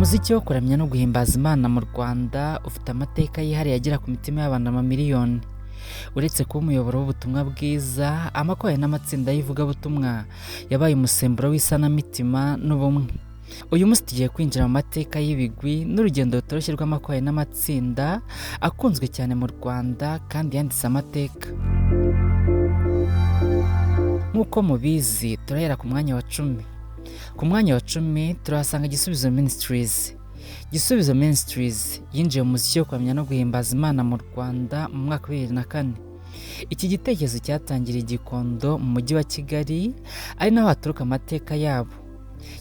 Umuziki wo kuramya no guhimbaza Imana mu Rwanda ufite amateka yihariye agera ku mitima y'abantu amamiliyoni. Uretse kuba umuyoboro w'ubutumwa bwiza, amakorali n'amatsinda y'ivugabutumwa yabaye umusemburo w'isanamitima n'ubumwe. Uyu munsi tugiye kwinjira mu mateka y'ibigwi n'urugendo rutoroshye rw'amakorali n'amatsinda akunzwe cyane mu Rwanda kandi yanditse amateka. Nk'uko mubizi, turahera ku mwanya wa 10. Ku mwanya wa 10 turahasanga Gisubizo Ministries. Gisubizo Ministries yinjiye mu muziki wo kuramya no guhimbaza Imana mu Rwanda mu mwaka wa 2004. Iki gitekerezo cyatangiriye i Gikondo mu mujyi wa Kigali, ari naho haturuka amateka yabo.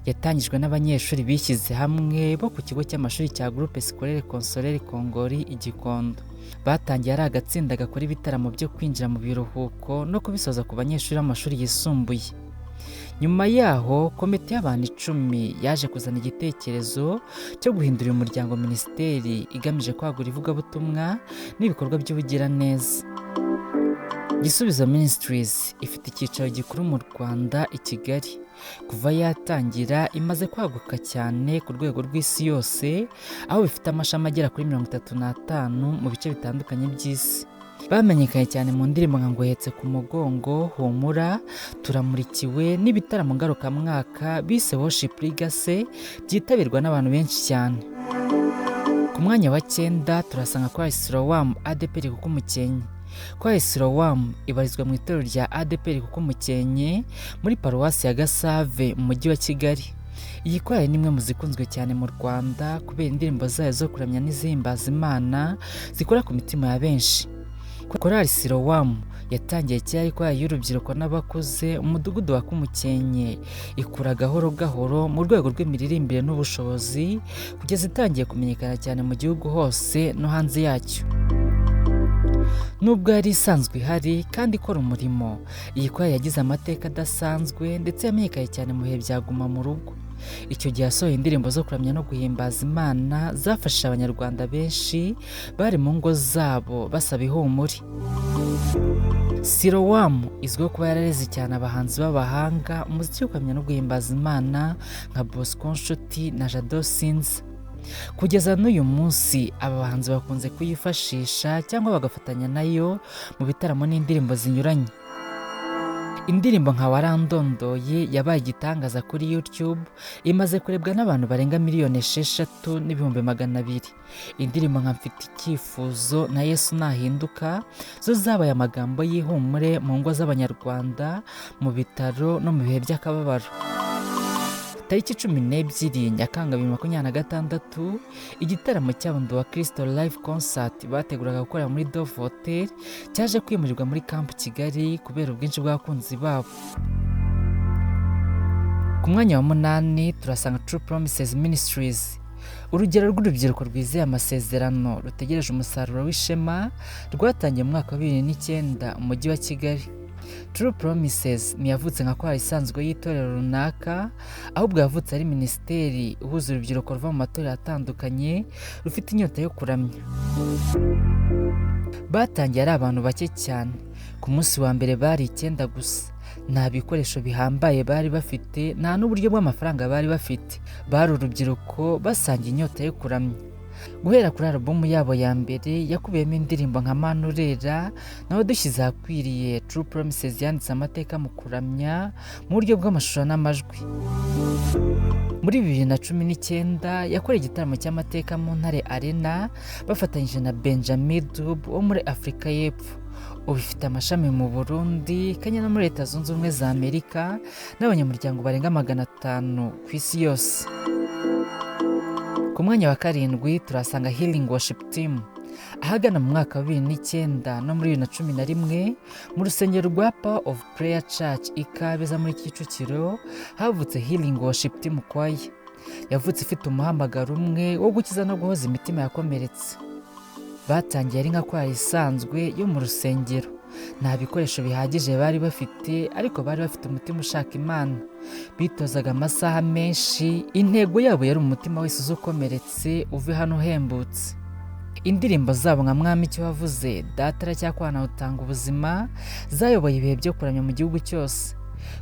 Yatangijwe n'abanyeshuri bishyize hamwe bo ku kigo cy'amashuri cya Groupe Scolaire Consolaire Kongoli i Gikondo. Batangiye ari agatsinda gakora ibitaramo byo kwinjira mu biruhuko no kubisoza ku banyeshuri b'amashuri yisumbuye. Nyuma yaho, komite y'abantu 10 yaje kuzana igitekerezo cyo guhindura uyu muryango minisiteri igamije kwagura ivugabutumwa n'ibikorwa by'ubugiraneza. Gisubizo Ministries ifite icyicaro gikuru mu Rwanda i Kigali. Kuva yatangira imaze kwaguka cyane ku rwego rw'isi yose, aho bifite amashami agera kuri 35 mu bice bitandukanye by'isi. Bamenyekanye cyane mu ndirimbo nka Nguhetse ku mugongo, Humura, Turamurikiwe n'ibitaramo ngarukamwaka bise Worship Legacy byitabirwa n'abantu benshi cyane. Ku mwanya wa 9 turasanga Korali Siloam ADEPR Kukumukenke. Korali Siloam ibarizwa mu itorero rya ADEPR Kukumukenke muri paruwasi ya Gasave mu mujyi wa Kigali. Iyi korali ni imwe mu zikunzwe cyane mu Rwanda kubera indirimbo zayo zo kuramya n'izihimbaza Imana zikora ku mitima ya benshi. Korali Siloam yatangiye kera ari korali y'urubyiruko n'abakuze mu mudugudu wa Kumukenke, ikura gahoro gahoro mu rwego rw'imiririmbire n'ubushobozi kugeza itangiye kumenyekana cyane mu gihugu hose no hanze yacyo. Nubwo yari isanzwe ihari kandi ikora umurimo, iyi korali yagize amateka adasanzwe ndetse yamenyekanye cyane mu bihe bya Guma mu Rugo. Icyo gihe yasohoye indirimbo zo kuramya no guhimbaza Imana zafashije Abanyarwanda benshi bari mu ngo zabo basaba ihumure. Siloam izwiho kuba yarareze cyane abahanzi b'abahanga umuziki wo kuramya no guhimbaza Imana nka Bosco Nshuti na Jado Sinza. Kugeza n'uyu munsi aba bahanzi bakunze kuyifashisha cyangwa bagafatanya nayo mu bitaramo n'indirimbo zinyuranye. Indirimbo nka Warandondoye yabaye igitangaza kuri YouTube, imaze kurebwa n'abantu barenga 6,200,000. Indirimbo nka Mfite Icyifuzo na Yesu Nahinduka zo zabaye amagambo y'ihumure mu ngo z'Abanyarwanda, mu bitaro no mu bihe by'akababaro. Tariki 12 Nyakanga 2026, igitaramo cyabo Ndi Uwakristo Live Concert bateguraga gukorera muri Dove Hotel cyaje kwimurirwa muri Camp Kigali kubera ubwinshi bw'abakunzi babo. Ku mwanya wa 8 turasanga True Promises Ministries. Urugero rw'urubyiruko rwizeye amasezerano rutegereje umusaruro w'ishema rwatangiye mu mwaka wa 2009 mu mujyi wa Kigali. True Promises ntiyavutse nka korali isanzwe y'itorero runaka, ahubwo yavutse ari minisiteri ihuza urubyiruko ruva mu matorero atandukanye rufite inyota yo kuramya. Batangiye ari abantu bake cyane, ku munsi wa mbere bari 9 gusa. Nta bikoresho bihambaye bari bafite, nta n'uburyo bw'amafaranga bari bafite. Bari urubyiruko basangiye inyota yo kuramya. Guhera kuri alubumu yabo ya mbere yakubiyemo indirimbo nka Manurera nawe dushyize ahakwiriye, True Promises yanditse amateka mu kuramya mu buryo bw'amashusho n'amajwi. Muri 2019 yakoreye igitaramo cy'amateka mu Ntare Arena bafatanyije na Benjamin Dube wo muri Afurika y'Epfo. Ubu ifite amashami mu Burundi, Kenya no muri Leta Zunze Ubumwe za Amerika n'abanyamuryango barenga 500 ku isi yose. Ku mwanya wa 7 turasanga Healing Worship Team. Ahagana mu mwaka wa 2009 no muri 2011 mu rusengero rwa Power of Prayer Church i Kabeza muri Kicukiro havutse Healing Worship Team Choir. Yavutse ifite umuhamagaro umwe wo gukiza no guhoza imitima yakomeretse. Batangiye ari nka korali isanzwe yo mu rusengero. Nta bikoresho bihagije bari bafite, ariko bari bafite umutima ushaka Imana. Bitozaga amasaha menshi, intego yabo yari umutima wese ukomeretse uve hano uhembutse. Indirimbo zabo nka Mwami icyo wavuze, Data aracyakwana utanga ubuzima, zayoboye ibihe byo kuramya mu gihugu cyose.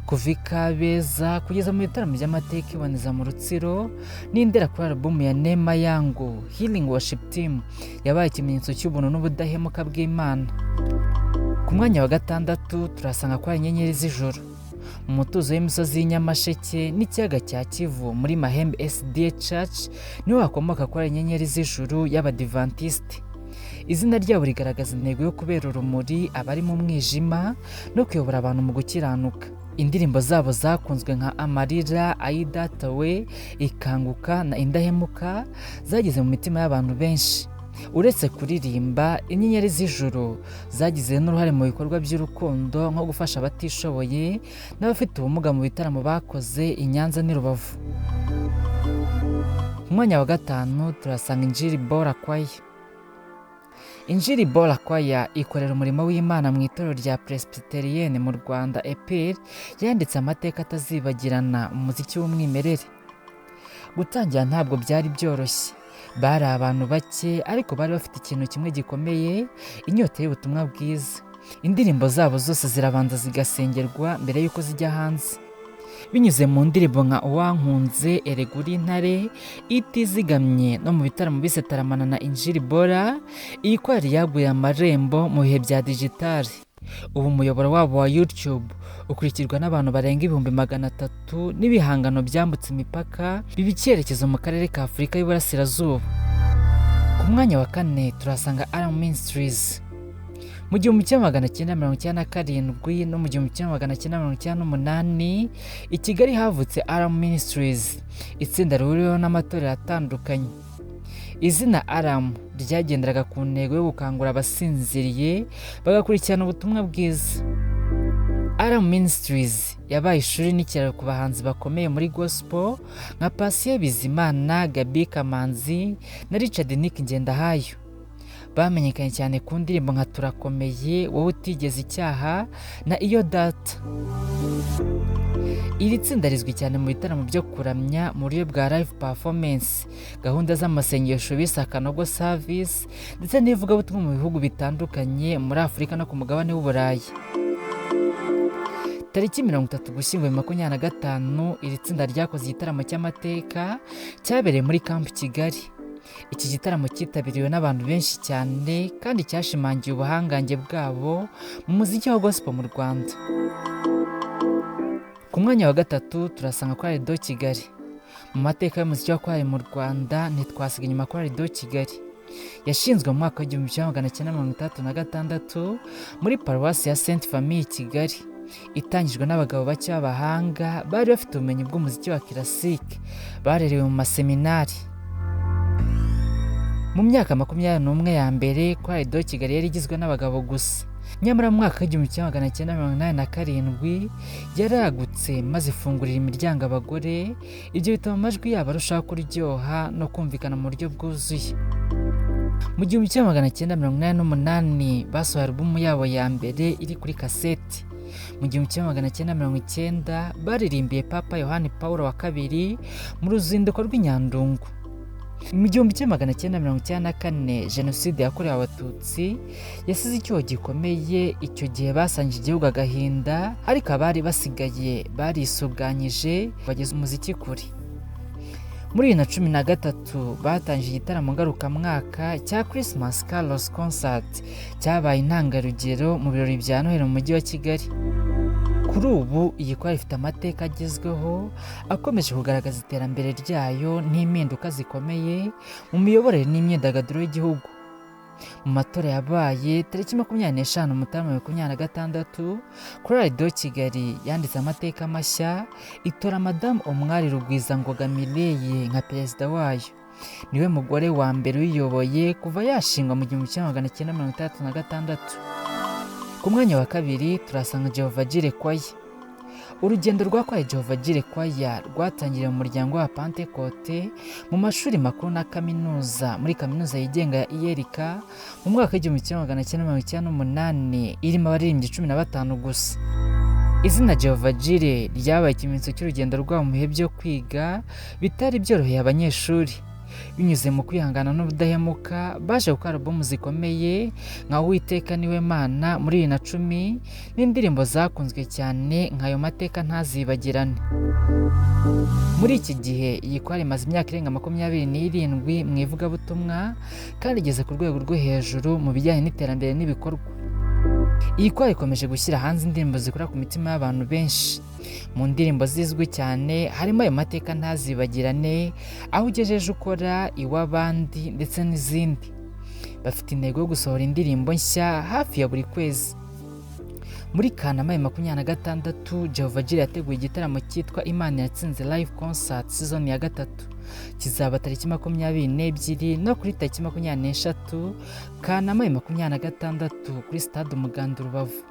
Kuva i Kabeza kugeza mu bitaramo by'amateka iboneza mu Rutsiro n'indera kuri alubumu ya Nema Yangu, Healing Worship Team yabaye ikimenyetso cy'ubuntu n'ubudahemuka bw'Imana. Ku mwanya wa gatandatu turasanga ko hari Inyenyeri z'Ijuru. Mu mutuzo w'imisozi y'i Nyamasheke n'ikiyaga cya Kivu muri Mahembe SDA Church niho hakomoka korali Inyenyeri z'Ijuru y'Abadivantisite. Izina ryabo rigaragaza intego yo kubera urumuri abari mu mwijima no kuyobora abantu mu gukiranuka. Indirimbo zabo zakunzwe nka Amarira, Ayidatawe, Ikanguka na Indahemuka zageze mu mitima y'abantu benshi. Uretse kuririmba, Inyenyeri z'Ijuru zagize n'uruhare mu bikorwa by'urukundo nko gufasha abatishoboye n'abafite ubumuga mu bitaramo bakoze i Nyanza n'i Rubavu. Ku mwanya wa gatanu turasanga Injiri Bora Choir. Injiri Bora Choir ikorera umurimo w'Imana mu itorero rya Presbyterienne mu Rwanda EPR, yanditse amateka atazibagirana mu muziki w'umwimerere. Gutangira ntabwo byari byoroshye. Bari abantu bake ariko bari bafite ikintu kimwe gikomeye, inyota y'ubutumwa bwiza. Indirimbo zabo zose zirabanza zigasengerwa mbere y'uko zijya hanze. Binyuze mu ndirimbo nka Uwankunze, Erega uri intare, Itizigamye no mu bitaramo bise Taramana na Injiri Bora, iyi korali yaguye amarembo mu bihe bya digitale. Ubu umuyoboro wabo wa YouTube ukurikirwa n'abantu barenga 300,000 n'ibihangano byambutse imipaka biba icyerekezo mu karere ka Afurika y'Uburasirazuba. Ku mwanya wa kane turasanga Alarm Ministries. Mu 1997 no mu 1998 i Kigali havutse Alarm Ministries, itsinda rihuriweho n'amatorero atandukanye. Izina Alarm ryagenderaga ku ntego yo gukangura abasinziriye bagakurikirana ubutumwa bwiza. Alarm Ministries yabaye ishuri n'ikiraro ku bahanzi bakomeye muri gospel nka Patient Bizimana, Gaby Kamanzi na Richard Nick Ngendahayo. Bamenyekanye cyane ku ndirimbo nka Turakomeye, Wowe utigeze icyaha na Iyo Data. Iri tsinda rizwi cyane mu bitaramo byo kuramya mu buryo bwa live performance, gahunda z'amasengesho bise Akanogo Service ndetse n'ivugabutumwa mu bihugu bitandukanye muri Afurika no ku mugabane w'Uburayi. Tariki 30 Ugushyingo 2025, iri tsinda ryakoze igitaramo cy'amateka cyabereye muri Camp Kigali. Iki gitaramo cyitabiriwe n'abantu benshi cyane kandi cyashimangiye ubuhangange bwabo mu muziki wa gospel mu Rwanda. Ku mwanya wa gatatu turasanga Chorale de Kigali. Mu mateka y'umuziki wa korali mu Rwanda ntitwasiga inyuma Chorale de Kigali. Yashinzwe mu mwaka wa 1966 muri paruwasi ya Sainte Famille Kigali. Itangijwe n'abagabo bake b'abahanga bari bafite ubumenyi bw'umuziki wa classique, barerewe mu maseminari. Mu myaka 21 ya mbere Chorale de Kigali yari igizwe n'abagabo gusa. Nyamara mu mwaka wa 1987 yaragutse maze ifungurira imiryango abagore, ibyo bituma amajwi yabo arushaho kuryoha no kumvikana mu buryo bwuzuye. Mu 1988 basohoye alubumu yabo ya mbere iri kuri kaseti. Mu 1990 baririmbiye Papa Yohani Paul wa kabiri mu ruzinduko rw'i Nyandungu. Mu 1994 Jenoside yakorewe Abatutsi yasize icyuho gikomeye, icyo gihe basangije igihugu agahinda, ariko abari basigaye barisuganyije bageza umuziki kure. Muri 2013 batangije igitaramo ngarukamwaka cya Christmas Carols Concert cyabaye intangarugero mu birori bya Noheli mu mujyi wa Kigali. Kuri ubu iyi korali ifite amateka agezweho akomeje kugaragaza iterambere ryayo n'impinduka zikomeye mu miyoborere n'imyidagaduro y'igihugu. Mu matora yabaye tariki 25 Mutarama 2026, Chorale de Kigali yanditse amateka mashya itora Madamu Umwali Rugwizangoga Mireille nka perezida wayo. Niwe mugore wa mbere uyiyoboye kuva yashingwa mu 1966. Ku mwanya wa kabiri turasanga Jehovah Jireh Choir. Urugendo rwa Choir Jehovah Jireh Choir rwatangiriye mu muryango wa Pantekote mu mashuri makuru na kaminuza muri kaminuza yigenga ya ULK mu mwaka wa 1998 irimo abaririmbyi 15 gusa. Izina Jehovah Jireh ryabaye ikimenyetso cy'urugendo rwabo mu bihe byo kwiga bitari byoroheye abanyeshuri. Binyuze mu kwihangana n'ubudahemuka, baje gukora alubumu zikomeye nka Uwiteka Niwe Mana muri 2010 n'indirimbo zakunzwe cyane nka Ayo Mateka Ntazibagirane. Muri iki gihe iyi korali imaze imyaka irenga 27 mu ivugabutumwa kandi igeze ku rwego rwo hejuru mu bijyanye n'iterambere n'ibikorwa. Iyi korali ikomeje gushyira hanze indirimbo zikora ku mitima y'abantu benshi. Mu ndirimbo zizwi cyane harimo Ayo Mateka Ntazibagirane, Aho Ugejeje Ukora, Iw'Abandi ndetse n'izindi. Bafite intego yo gusohora indirimbo nshya hafi ya buri kwezi. Muri Kanama 26, Jehovah Jireh yateguye igitaramo cyitwa Imana Yatsinze Live Concert Season ya gatatu. Kizaba tariki 22 no kuri tariki 23 Kanama 26 kuri Stade Umuganda Rubavu.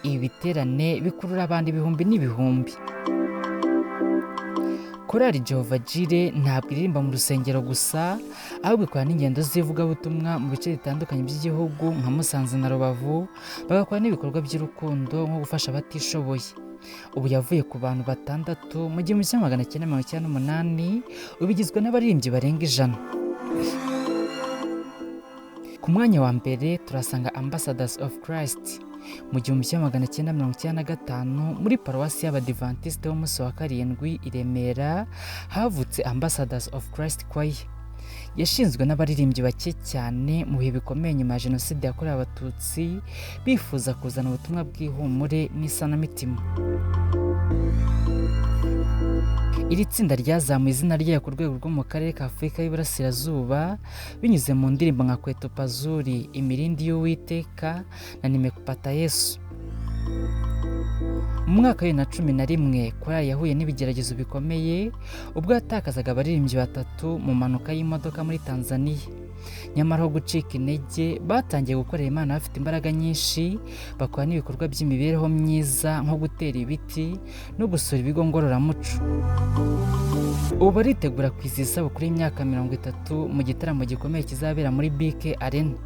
Ibi biterane bikurura abantu ibihumbi n'ibihumbi. Korali Jehovah Jireh ntabwo iririmba mu rusengero gusa, ahubwo ikora n'ingendo z'ivugabutumwa mu bice bitandukanye by'igihugu nka Musanze na Rubavu, bagakora n'ibikorwa by'urukundo nko gufasha abatishoboye. Ubu yavuye ku bantu 6 mu 1998, ubu igizwe n'abaririmbyi barenga 100. Ku mwanya wa mbere turasanga Ambassadors of Christ. Mu 1995 muri paruwasi y'Abadivantisite b'umunsi wa karindwi i Remera havutse Ambassadors of Christ Choir. Yashinzwe n'abaririmbyi bake cyane mu bihe bikomeye nyuma ya Jenoside yakorewe Abatutsi, bifuza kuzana ubutumwa bw'ihumure n'isanamitima. Iri tsinda ryazamuye izina ryayo ku rwego rwo mu karere ka Afurika y'Iburasirazuba binyuze mu ndirimbo nka Kwetu Pazuri, Imirindi y'Uwiteka na Nimekupata Yesu. Mu mwaka wa 2011 korali yahuye n'ibigeragezo bikomeye ubwo yatakazaga abaririmbyi 3 mu mpanuka y'imodoka muri Tanzania. Nyamara aho gucika intege, batangiye gukorera Imana bafite imbaraga nyinshi, bakora n'ibikorwa by'imibereho myiza nko gutera ibiti no gusura ibigo ngororamuco. Ubu baritegura kwizihiza isabukuru y'imyaka 30 mu gitaramo gikomeye kizabera muri BK Arena.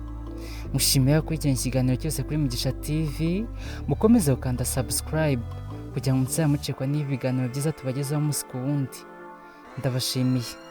Mushimiye gukurikirana ikiganiro cyose kuri Mugisha TV, mukomeze gukanda subscribe kugira ngo mutazajya mucikwa n'ibi biganiro byiza tubagezaho umunsi ku wundi. Ndabashimiye.